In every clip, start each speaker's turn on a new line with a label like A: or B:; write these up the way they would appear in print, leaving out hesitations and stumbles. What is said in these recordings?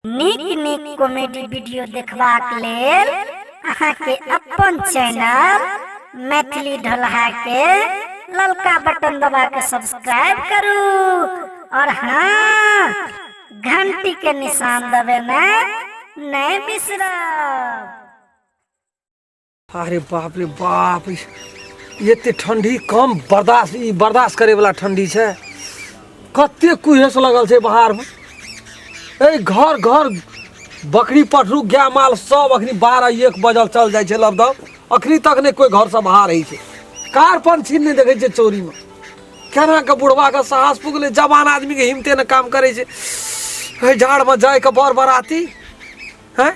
A: नीक नीक comedy video देखबाक लेल अहाँके अपन चैनल मैथिली ढोलहा के ललका बटन दबा के सब्सक्राइब करू और हाँ, घंटी के निशान दबेनाइ नहीं बिसरब।
B: अरे बाप रे बाप, एते ठंडी कम बर्दाश्त, ई बर्दाश्त करे वाला ठंडी छै। कते कुहेस लगल छै बाहर में। ए घर घर बकरी पठरू गाय माल सब अखनी 12-1 बजल चल जाइ छै लबदब, अखनी तक नहि कोइ घर से बाहर होइ छै। कार पंछी नहि देखै छै चोरी में। केना के बुढ़वा के साहस पुगले, जवान आदमी के हिम्मते ने काम करै छै। हे जाड़ में जाय के बर बराती हैं,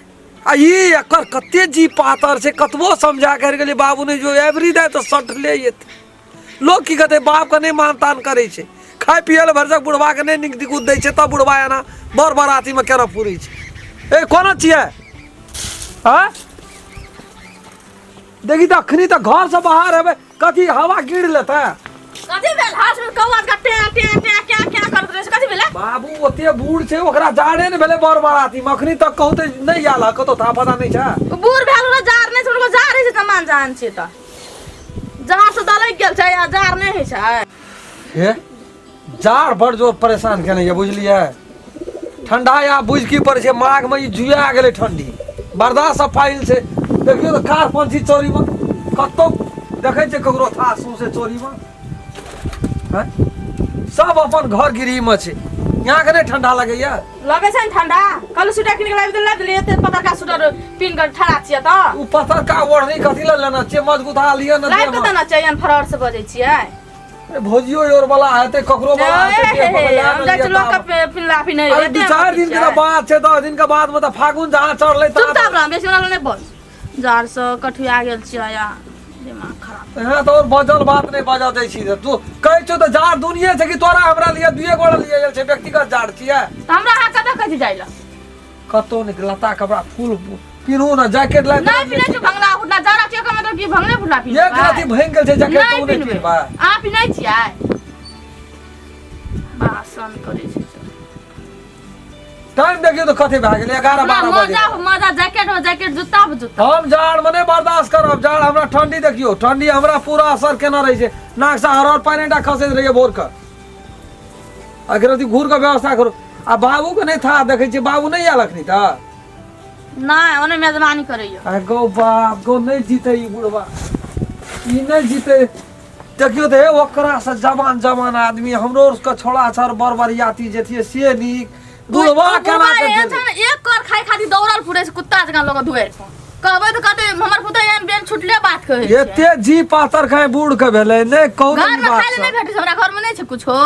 B: आ ई एकर कते जी पातर छै, कतबो समझा कर गेलियै बाबू नहि जो एवरी डे तऽ सटले एतै। लोग की कहतै, बाप के नहि मान तान करै छै, खाय पियै लए भरिसक बुढ़वा के नहि नीक दिकुत दै छै, तब बुढ़वा एना बर बराती में केना फुरै छै। ए कोना छियै हँ? देखी तऽ अखनी तऽ घर से बाहर हेबै, कथी हवा गिर लेतै।
C: कथी भेल? हाथ में कौआ का टे टे टे क्या क्या करत रहे छै, कथी भेलै?
B: बाबू ओते बूढ़ छै, ओकरा जाड़े ने भेलै बर बराती में, अखनी तक कहू तऽ नहि आयल हँ, कतौ था पता नहि छै।
C: बूढ़ भेल ओकरा जार नहि छै, ओकरा जार होइ छै तऽ मान जान छै, तऽ जार से दलकि गेल छै आ जार नहि होइ छै।
B: हे जाड़ बड़ जोर परेशान केने ये बुझलियै। ठंडा या बुझ की पड़ै छै, माघ में ई जुआ गेलै ठंडी, बर्दाश्त से फाइल छै। देखियौ तऽ कार पंछी चोरी में कतौ देखै छै ककरो था सौंसे चोरी में, हैं? सब अपन घर गिरी में छै। यहाँ के नहि ठंडा लगैया?
C: लगै छै ने ठंडा। कल स्वेटर किन के लाबि देल, लाबि देलियै, एते पतरका स्वेटर पिन के ठड़ा छियै तऽ।
B: उ पतरका ओढ़नी कथी लए लेना छियै, मजगूता लिअ ने।
C: लाबि कऽ देना चाहिए, फरहर से बजै छियै।
B: अरे भौजियो और वाला हेतै, ककरो वाला हेतै, देह पर लए
C: हम
B: ने
C: जाइ
B: लिअ
C: छी लोक
B: ताब।
C: के पिल्ला पिन्है
B: अरे 2-4 दिन के तऽ बात छै, 10 दिन के बाद में तऽ फागुन जहाँ चढ़लै
C: चुप
B: तहाँ
C: चाप रह, बेसी ओना नहि बोल। जार से कठुआ गेल छियै या दिमाग खराब।
B: यहाँ तऽ और बजल बात नहि बजऽ दै छी। तू कहै छौ तऽ जाड़ दुनिये छै कि तोरा हमरा लिए दुए गोड़ा लिए गेल छै, व्यक्तिगत जाड़ छियै।
C: तऽ हमरा अहाँ कतऽ कहै छी जाइ लए?
B: कतौ नहि, लत्ता कपड़ा फूल पिन्हू ने, जैकेट लाइट
C: नहीं पिन्है छी भंगला फुटला जाड़ा छियै, एकर मतलब कि भंगले फुटला पिन्हबै?
B: एक राति भंगि गेल छै जैकेट,
C: नहि
B: तऽ ओ नहि
C: पिन्हबै।
B: पिन्हबै।
C: अहाँ पिन्है छियै? बासन करै छै।
B: टाइम देखियौ तऽ कते भए गेलै, 11-12 बजे।
C: मोजा मोजा, जैकेट हो जैकेट, जूता हो जूता।
B: हम जाड़ में नहि बर्दाश्त करब जाड़। हमरा ठंडी देखियौ, ठंडी हमरा पूरा असर केना रहै छै, नाक से हर हर पानि टा खसैत रहैए भोर के। अगर अथी घूर के व्यवस्था करू। आ बाबू के नहि था देखै छियै, बाबू नहि आयल अखनी तऽ?
C: नहि, ओने मेजबानी करैया।
B: आ गौ बाप गौ, नहि जीते ई बुढ़वा, ई नहि जीते। देखियौ तऽ हे, ओकरा से जवान जवान आदमी हमरो के छोड़ा छर बर बरियाती जेथिए से नीक। बुढ़वा केना के
C: एहन
B: गेलै?
C: छै ने, एक कर खाय खातिर दौड़ल फुरै छै कुत्ता जकाँ लोग दुआरि पर। कहबै तऽ कहतै हमर पुतोह एहन बेन छुटले बात कहै छै।
B: एते जी पातर खाय बूढ़ के भेलै नहि कहू
C: घर
B: तऽ ई
C: में
B: बात
C: खाय लए नहि
B: सब।
C: भेटै छै, हमरा घर में नहि छै कुछो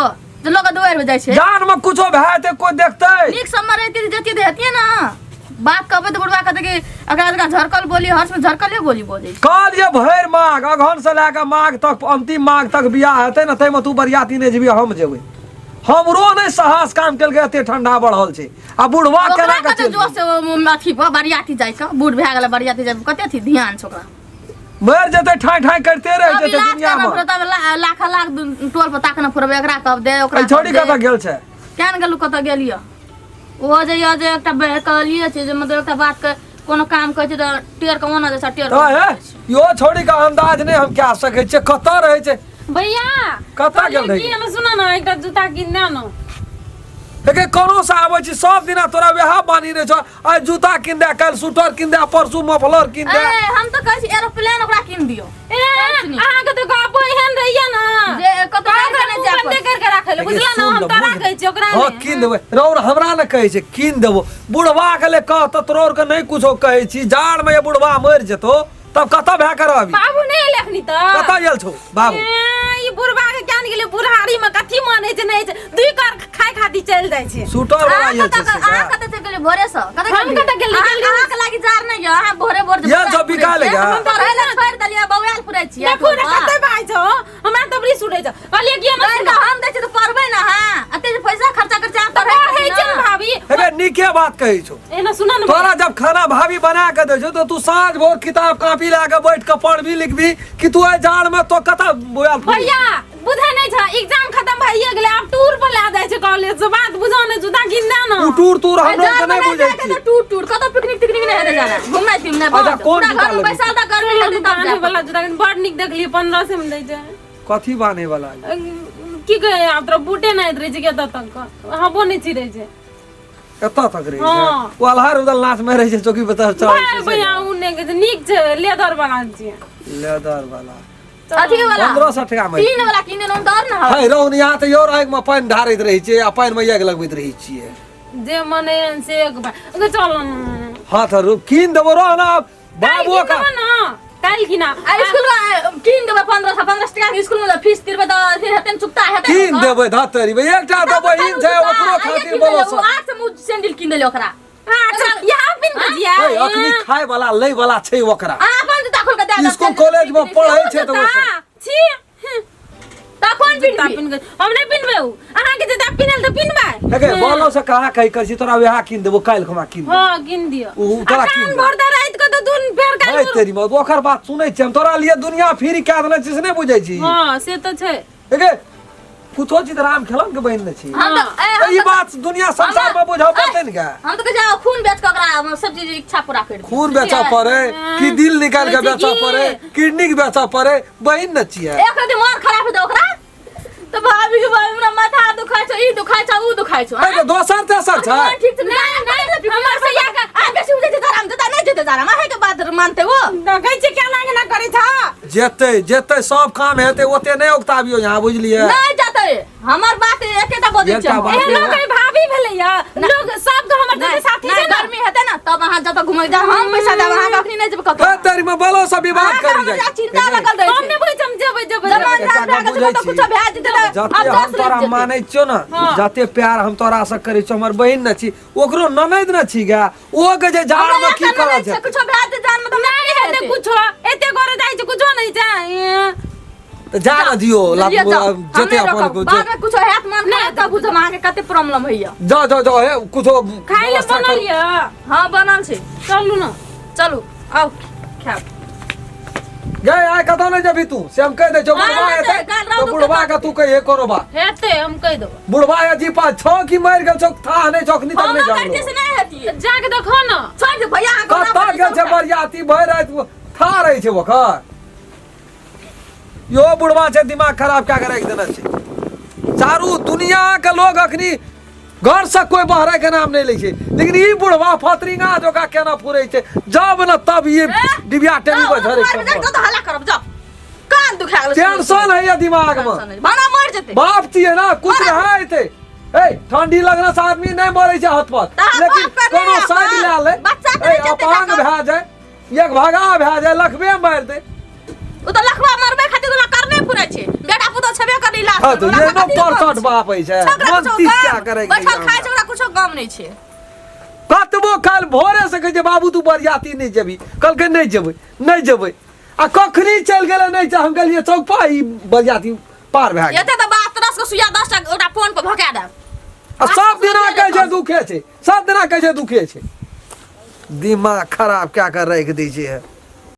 C: जे लोग दुआरि पर जाइ छै।
B: जान में कुछो भए जेतै कोइ देखतै?
C: नीक समय रहितै तऽ जतियै तऽ हेतियै ने बात। कहबै तऽ बुढ़वा कहतै कि एकरा जकाँ झरकल बोली, हर्ष में झरकले बोली बोलै छै।
B: कहलियै भरि माघ, अगहन से लए कऽ माघ तक, अंतिम माघ तक बियाह हेतै ने, ताहिमे तू बरियाती नहि जेबही, हम जेबै। हमरो नहि साहस काम केलकै, एते ठंडा बढ़ल छै आ बुढ़वा
C: ओकरा
B: केना के
C: कते
B: चलि
C: जोश छै अथी पर बरियाती जाइ के, बूढ़ भए गेलै बरियाती जाइ कते अथी ध्यान छै ओकरा।
B: मरि जेतै, ठाइ ठाइ करिते रहि
C: तब
B: जेतै
C: इलाज
B: दुनिया
C: करना
B: मे।
C: पड़त, तब लाख लाख टोल पर ताकना फुरबै, एकरा कब दे, ओकरा
B: एहि छोड़ी
C: कब दे।
B: कतऽ गेल छै?
C: केहन गेलू, कतऽ गेलियै? ओहो जे यऽ जे एकटा कहलियै छै जे मतलब एकटा बात के कोनो काम कहै छै तऽ टेर के ओना जैसा टेर के
B: तऽ
C: ओना
B: हे
C: जाइ छै।
B: इहो छोड़ी के अंदाज नहि हम कए सकै छियै, कतऽ रहै छै?
D: भैया
B: कतऽ गेल रही?
D: की एना सुन न, एकटा जूता कीन दे न।
B: देखे कोनो से आबै छी सब दिना तोरा वएह बानी रहै छौ, आइ जूता कीन दे, काल्हि स्वेटर कीन दे, परसू मफलर कीन दे।
C: ए, हम तऽ कहै छी एरोप्लेन ओकरा कीन दियौ।
D: ए, अहाँके तऽ गपो एहन रहैया न
C: जे कतौ
D: गाँव
C: गाड़ि
D: घर
C: नहि
D: मुँह
C: जाय
D: बन्दे
C: पड़त।
D: करके राखै लए,
B: देखिए,
D: बुझला न,
B: सुन
D: हम
B: ले,
D: तोरा
B: बुझ।
D: कहै छी ओकरा
B: हाँ
D: नहि।
B: कीन देबै रौर, हमरा ने कहै छै कीन देबो। बुढ़वा के ले कह तऽ तोरोर के नहि कुछो कहै छी। जाड़ में ये बुढ़वा मरि जेतो तब कतऽ भए के रहबी?
D: बाबू नहि एलै अखनी तऽ?
B: कतऽ गेल छौ बाबू?
D: ए, ई बुढ़वा के ज्ञान गेलै बुढ़ारी में कथी मानै छै नहि छै, दुई कर खाय खातिर चलि जाइ छै।
B: स्वेटर वाला
C: अहाँ
B: गेल
C: कतऽ
B: छै से
C: अहाँ कतऽ चलि गेलियै भोरे सँ? कतऽ
D: हम
C: गेलियै?
D: कतऽ गेलियै?
C: अहाँ-
D: गेलियै।
C: अहाँके लागि जार नहि यऽ, अहाँ भोरे भोर जे
B: ये
C: बौआयल
B: सब बिका
C: पुरै
B: ले
C: छियै।
B: गा।
C: हम पढ़ै लए छोड़ि देलियै, बौआयल पुरै छियै।
D: देखू ने कते भाई छौ, हमरा तऽ बड़ी सुनै छौ। कहलियै कि
C: पढ़ि कऽ हम दै छियै तऽ पढ़बै ने अहाँ? एते जे पैसा खर्चा करै छियै, अहाँ
D: तऽ
C: पढ़ै
D: पढ़ै छै ने भाभी।
B: हे नीके बात कहै छौ।
D: एना सुन ने,
B: तोरा जब खाना भाभी बना के दै छौ तऽ तू साँझ भोर किताब कॉपी लए के बैठ के पढ़बी लिखबी कि तू एहि जाड़ में तो कतऽ बोआल
D: भैया बुझै नहि छ, एग्जाम खत्म भइए गेलै, आब टूर पर लए जाइ छै कॉलेज से। बात बुझो नहि, जूता कीन दे ने।
B: उ टूर तूर हमरा के नहि बुझै छी।
C: टूर टूर कतौ पिकनिक तिकनिक नहि हेतै जाना, घुमनाइ फिरनाइ
B: अच्छा,
C: बंद।
B: कोन
C: पूरा
B: जूता
C: घर में
B: लेबही?
C: बैसल तऽ गर्मी हेतै तब
D: बान्हे
C: जायब।
D: वाला जूता बड़ नीक देखलियै, 1500 मे दै छै।
B: कथी बान्हे वाला?
D: की कहे, आब तोरा बूटे नहि आइत रहै छै कतऽ तक, हबो नहि छिरै छै।
B: एतऽ तक रहै छै?
D: हँ।
B: ओ अल्हार उदल नाच में रहै छै चौकी पर तऽ चढ़ै
D: भाय
B: छै।
D: भैया, उ नहि कहै छै, नीक छै, लेदर वाला छियै।
B: लेदर वाला
C: अथी वाला
B: 1500 टका में
C: तीन वाला किन देलहुँ तऽ आओर ने हवा।
B: है रौ, यहाँ तऽ your आगि में पानि ढारैत रहै छियै आ पानि में आगि लगबैत रहै छियै।
D: जे मन एहन से एक बार ओके चल न।
B: हाँ तऽ रुक, कीन देबो, रह ना
D: काल्हि
B: बाबुओ
D: कीन
B: का
D: देबो न, काल्हि कीना।
C: आ स्कूल में किन देबै 1500, 1500 टका के स्कूल में फीस तिरबै तऽ फिर हेतै ने, चुकता हेतै ने
B: कीन
C: ओकर।
B: देबै, धतरी एकटा तऽ बहिन छै, ओकरो खातिर बोलो सब।
C: 800 में सैंडल किन देले ओकरा।
D: अच्छा, यहाँ पिन के जिया।
B: है, अखनी खाय वाला लै वाला छै ओकरा।
C: अहाँ अपन जूता खोल के दए दब।
B: स्कूल कॉलेज में पढ़ै छै तऽ ओ सब।
D: छी।
C: तऽ कोन
D: जूता
C: पिन्हबी?
D: पिन के हम नहि पिनबै, उ अहाँके जूता पिनल तऽ पिनबै।
B: हे गे, बोलो से कहाँ कही करै छी, तोरा वएह कीन देबो, काल्हि खुमा कीन देबो।
D: हाँ, कीन दियौ।
B: उ तोरा
D: आ
B: कीन
D: कान
B: देबो।
D: भर दे राति के तऽ दुन फेर
B: है
D: काल्हि।
B: तेरी मौत, ओकर बात सुनै छी हम, तोरा लिए दुनिया फ्री कए देने छी से नहि बुझै छी।
D: हाँ, से तऽ छै।
B: हे गे, कुछो चीज राम खेलन के बहिन ने छी।
C: हम तऽ ए,
B: तऽ
C: हम
B: ई
C: तऽ
B: बात दुनिया संसार में बुझऽ पड़तै ने गे।
C: हम तऽ कहै छी खून बेच कऽ ओकरा सब चीज इच्छा पूरा करि दियौ।
B: खून बेचऽ पड़े कि दिल निकालि के बेचऽ पड़े, किडनी के बेचऽ पड़े, बहिन ने छियै।
C: एक दिमाग खराब हेतै ओकरा तऽ भाभी के भाभी, हमरा माथा दुखाइ छौ, ई दुखाइ छौ, ऊ दुखाइ छौ।
B: हे गे, दोसर तेसर छै?
C: मोन ठीक छै? नहि नहि, हमर सैया के आ बेसी बुझै छै जाराम जता नहि जेतै जाराम, अहे के बात मानते वो।
D: देखै छियै केना केना करै छ।
B: जेतै जेतै, सब काम हेतै, ओते नहि उकताबियौ यहाँ, बुझलियै?
C: नहि जेतै, हमर बात एकेटा बजै
B: एकटा
C: छै।
B: बात
D: एहन लोग है भाभी भेलै या लोग सबके हमर
C: नहि,
D: जते साथी
C: नहि,
D: छै ने।
C: गर्मी हेतै ने तब अहाँ जतऽ घुमै जाउ, हम पैसा देब अहाँके, अखनी नहि जेबै कतौ।
B: हे तेरी में बोलो सब विवाद
C: अहाँके
B: करी
C: हमरा
B: जाइ।
C: चिंता लगल रहै
D: हम
C: छै।
D: नहि बुझै छी, हम जेबै जेबै।
C: जमान
D: जेबै।
B: एकटा
C: जान भए
B: गप
C: गेल छै,
B: बुझै
C: कतौ
B: छी।
C: कुछो भए जेतै तऽ
B: जते
C: आब
B: हम
C: दस
B: तोरा
C: रहि जेतै।
B: मानै छियौ ने, जते प्यार हम तोरा से करै छियौ, हमर बहिन ने छी, ओकरो ननैद ने छी गे, ओ के जे जाड़
C: हमरा
B: में की
C: एकटा
B: करऽ
C: ननैद छै,
B: छै।
C: कुछो भए जेतै जान में तऽ
D: नहि हेतै कुछो, एते गोरे जाइ छै, कुछो नहि छै।
B: तऽ जा ने दियौ।
C: बुझलियै जाउ,
B: जते
C: हम नहि
B: अपन
C: रोकब। बाद में कुछो हैत मन खराब तब बुझब अहाँके कते प्रॉब्लम होइया।
B: जाओ जाओ जाओ, हे कुछो
D: खाय लए
B: व्यवस्था
D: बनल
B: करू।
D: यऽ?
C: हाँ, बनल छै।
D: चलू ने।
C: चलू आउ खायब।
B: गे, आइ कतौ नहि जेबही तू, से हम कहि दै छियौ। बुढ़बा
C: नहि,
B: हेतै
C: काल्हि राउत
B: तऽ बुढ़बा के तू कहिये कोनो बात
D: हेतै, हम कहि देबै।
B: बुढ़बा या जी पा छौ कि मरि गेल छौ, था नहि छौ, अखनी तक
C: हम
B: नहि
C: करते से
B: जानलो।
C: नहि हेतियै।
D: जाके देखो ने।
C: छोड़ि दे भैया, अहाँ कोना
B: कतऽ गेल छै बरियाती, भरि राति था रहै छै ओकर। यो बुढ़वा छै, दिमाग खराब कए के राखि देने छै। चारू दुनिया के लोग अखनी घर से कोई बहरे के नाम नहीं लै छै, लेकिन ई बुढ़वा फतरिंगा जोका केना फुरै छै, जब न तब ई डिबिया टेमी पर झरे।
C: जाओ, हल्ला करब, जाओ, कान दुखा गेल।
B: टेंशन है या दिमाग में।
C: भाना मर जेतै।
B: बाप छियै ना, कुछ रहै एते। ए, ठंडी लगला से आदमी नहीं मरै छै हतपत,
C: तऽ
B: लेकिन
C: बाप के
B: कोनो
C: नहि
B: साइड
C: अपन
B: लए ले।
C: बच्चा के
B: ए,
C: नहि जेतै
B: अपांग
C: जाकऽ।
B: भए जाय, एक भगा भए जाय, लखबे मारि दे।
C: ओ तऽ लखवा मरबै खातिर ओना करने फुरै छै, बेटा पुतोह छेबे करै लास्ट।
B: हाँ तो ये नो परसठ बाप है छै, मन तीस क्या करे।
C: बैठल खाइ छै, ओकरा कुछो गम नहि छै।
B: कतबो काल भोरे से कहै छै, बाबू तू बरियाती नहि जेबही, कहलकै नहि जेबै नहि जेबै, आ कखनी चलि गेलै नहि छै। हम गेलियै चौक पर, ई बरियाती पार भए गेल।
C: एते तऽ बात तरस के सुइया 10 टा ओकरा फोन पर भका देब।
B: आ सब दिना कहै छै दुखे छै, सब दिना कहै छै दुखे छै, दिमाग खराब कए कऽ राखि दै छै।